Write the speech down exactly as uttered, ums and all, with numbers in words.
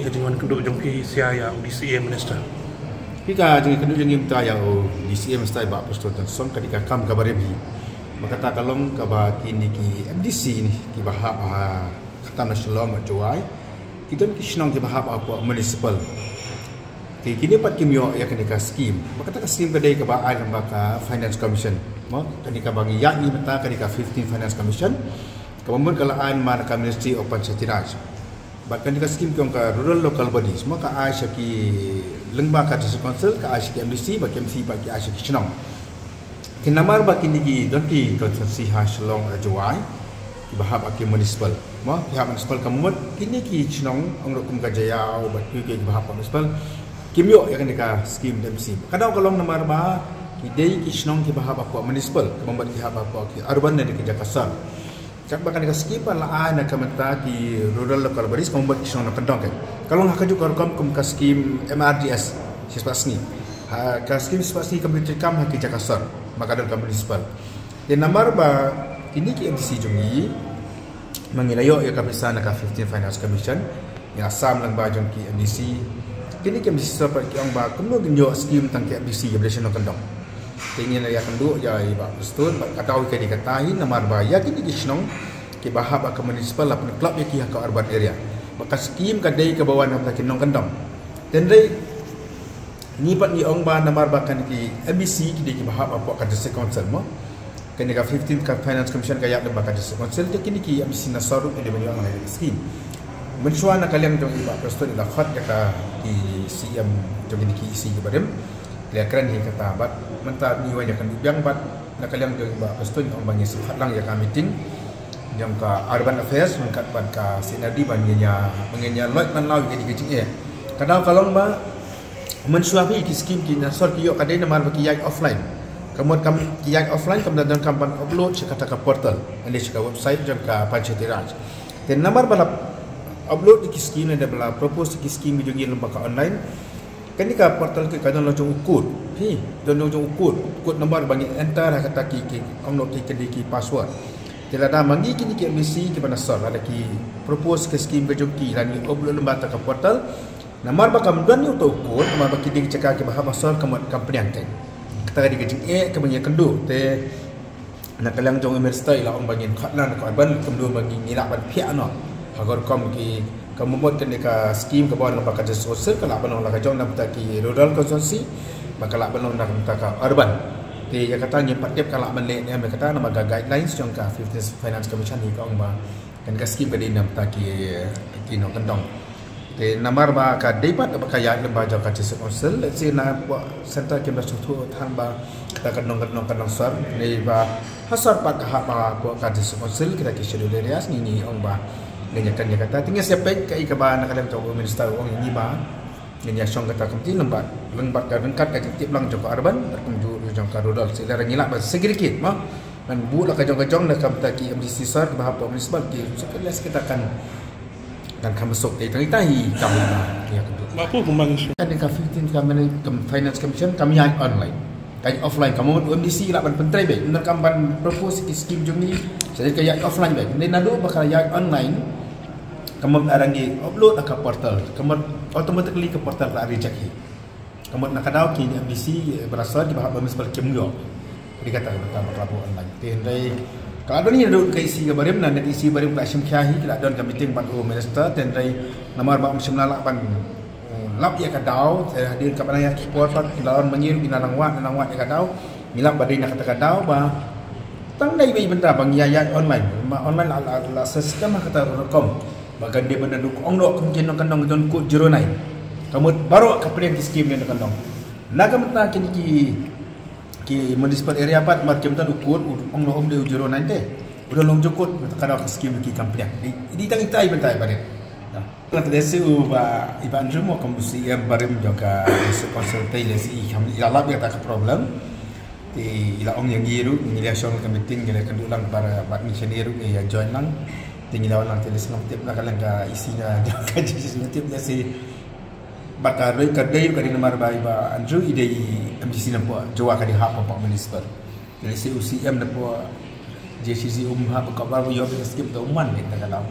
Jingwan kynduh jong phi sha ïa u DCA Minister. Phi ka jingkynduh jong ngi mynta ïa u DCA Minister i Bah Prestone Tynsong, ka dei ka kam kaba rim hi. Ba kata ka long kaba kine ki MDC ni kiba hap ha kata na Shillong bad Jowai, ki don ki shnong kiba hap ha pdeng municipal. Te kine pat kim ïoh ïa kane ka scheme. Ba kata ka scheme ka dei kaba ai lyngba ka Finance Commission. Mo, kane kaba ngi ïa ngi mynta ka dei ka fifteen Finance Commission. Kaba mut ka la ai man ka Ministry of Panchayati Raj. Bad kane ka scheme ki ong ka Rural Local Bodies, mo, ka ai sha ki lyngba ka District Council, ka ai sha ki MDC, bad ki MDC bad ki ai sha ki shnong. Te namar ba kine ki don ki constituency ha Shillong, eh, Jowai, kiba hap ha ki municipal. Mo, ki hap municipal ka mut kine ki shnong, ong ruh kum ka Jaïaw bad ki, ki, kiba hap ha municipal, kim ïoh ïa kane ka scheme MDC. Ka daw ka long namar ba ki dei ki shnong kiba hap ha municipal, kaba mut ki hap ha ki urban ne ki jaka sor. Katba kane ka scheme ba la ai na ka bynta ki Rural Local Bodies, ka mut ki shnong nongkyndong, ka long ha kajuh ka rukom kum ka scheme MRDS shispah sngi. Ha ka scheme shispah sngi kam treikam ha ki jaka sor, ba ka don ka municipal. Te namar ba kine ki MDC jong ngi, ma ngi la ïoh ïa ka pisa na ka fifteen Finance Commission, ngi la sam lyngba jong ki MDC. Kine ki MDC sor pat ki ong ba kumno ngin ïoh scheme tang ki MDC kiba dei shnong nongkyndong. Te ngi la ïakynduh ïa i Bah Prestone, bad ka daw ka dei kata hi namar ba ïa kine ki shnong kiba hap ha ka municipal la pynklop ïa ki ha ka urban area. Bad ka scheme ka dei kaba wan na bynta ki nongkyndong. Te hynrei ngi pat ngi ong ba namar ba kane ki MDC ki dei kiba hap ha ka District Council, mo. Kane ka fifteen ka Finance Commission ka ïaid lyngba ka District Council, te kine ki MDC na sor ruh ki dei ban ïoh na ka scheme. Mynshuwa na ka liang jong i Bah Prestone i la khot ïa ka, ki CEM jong kine ki EC kiba rim. Ki la kren hi kata bad mynta ngi wan ïakynduh biang bad na ka liang jong i Bah Prestone i ong ba ngin sa khot lang ïa ka meeting jong ka Urban Affairs ryngkat bad ka CNRD ba ngin ïa, ba ngin ïa loit ban law ïa kine ki jingeh. Ka daw ka long ba mynshuwa phi ki scheme ki na sor ki ïoh ka dei namar ba ki ïaid offline. Ka mut kam ki ïaid offline, kam da donkam ban upload sha kata ka portal, lane sha ka website jong ka Panchayati Raj. Te namar ba la upload ïa ki scheme lane ba la propose ïa ki scheme jong ngi lyngba ka online, kane ka portal ka don la jong u code. Phi, don la jong u code, code number ba ngi enter ha kata ki, ki ong noh ki, ki, ki password. Te lada ma ngi kine ki MDC kiba na sor, lada ki propose ki scheme ka jong ki, lada ngi upload lyngba kata ka portal, namar ba kam don ïa uto u code, namar ba ki dei ki jaka kiba hap ha sor, ka mut kam pdiang kein. Kata ka dei ka jingeh kaba ngi ïakynduh. Te na ka liang jong i Minister i la ong ba ngin khot lang na ka urban, kumno ba ngi, ngi lah ban phiah noh. Ha ka rukom ki, ka mut kane ka scheme kaba wan lyngba ka District Council ka lah ban long la ka jong na bynta ki rural constituency, bad ka lah ban long na bynta ka urban. Te ïa kata ngim pat tip ka lah ban leh ne em ïa kata namar ka guidelines jong ka fifteen Finance Commission hi ka ong ba kane ka scheme ka dei na bynta ki, ki nongkyndong. Te namar ba ka dei pat ba ka ïaid lyngba jong ka District Council, let's say na pdeng centre kim da sngewthuh than ba kata ka nong, ka nongkyndong sor, ne ba ha sor pat ka hap ba pdeng ka District Council, kita ki schedule areas, ngi, ngi ong ba ngin ïa kren ïa kata. Te ngi sa peit kaei kaba na ka liang jong u Minister u ong ïa ngi ba ngin ïa shong kata ka committee lyngba, lyngba ka ryngkat ka jingtip lang jong ka urban bad kumjuh jong ka rural. Sa lada ngi lah ban segregate, mo, ban buh la ka jong ka jong na ka bynta ki MDC sor kiba hap ha municipal, ki, so ka leh kita kan, kan kham suk te tang ita hi kam ïa ka. Ba pu kumang isu. Kane ka fifteen ka mane ka Finance Commission kam ïaid online. Ka ïaid offline, ka mut u MDC lah ban pyntrei beit, nang kam ban propose ki scheme jong ngi, sa ka ïaid offline beit. Ne naduh ba ka ïaid online, ka mut arang ngi upload ha ka portal, ka mut automatically ka portal ka reject hi. Ka mut na ka daw ki MDC ba la sor kiba hap ha municipal kim ïoh. Dei kata ka bynta ba ka la buh online. Te hynrei ka la don hi naduh ka EC kaba rim, na EC ba rim ka la shim khia hi, ka la don ka meeting bad u Minister, te hynrei namar ba um shym la lah ban, eh, lap ïa ka daw, te hadien kaba nang ïa ki por pat, la don ma ngi ruh ngi la nang wad, nang wad ïa ka daw, ngi lap ba dei na kata ka daw ba tang dei beit bynta ba ngi ïa ïaid online. Ma online la, la, la system ha kata ka rukom. Ba kan dei ban da duk ong noh kum ki nongkyndong don code zero nine. Ka mut baroh ka pdiang ki scheme ki nongkyndong. Na ka bynta kine ki, ki municipal area pat mar kim don u code, u ong noh um dei u zero nine te. U don long jong code, ka daw ka scheme ki kam pdiang. Dei, dei tang ita i bynta i barit. Nga te lehse u Bah, i Bah Andrew mo kum u CEM barim jong ka District Council te, lehse i kam i la lap ïa kata ka problem. Te i la ong ïa ngi ruh, ngi la shong ka meeting, ngi la kynduh lang bad, bad ngi shane ruh ngi ïa join lang. Te ngi la wan lang te lehse ngam tip na ka liang ka EC na jong ka JCC, ngam tip lehse. Bad ka dei, ka dei, ka dei namar ba i Bah Andrew i dei MDC na pdeng Jowai, ka dei hap pdeng municipal. Te lehse u CEM na pdeng JCC um hap ka ba ïoh ka scheme te um man beit na ka daw.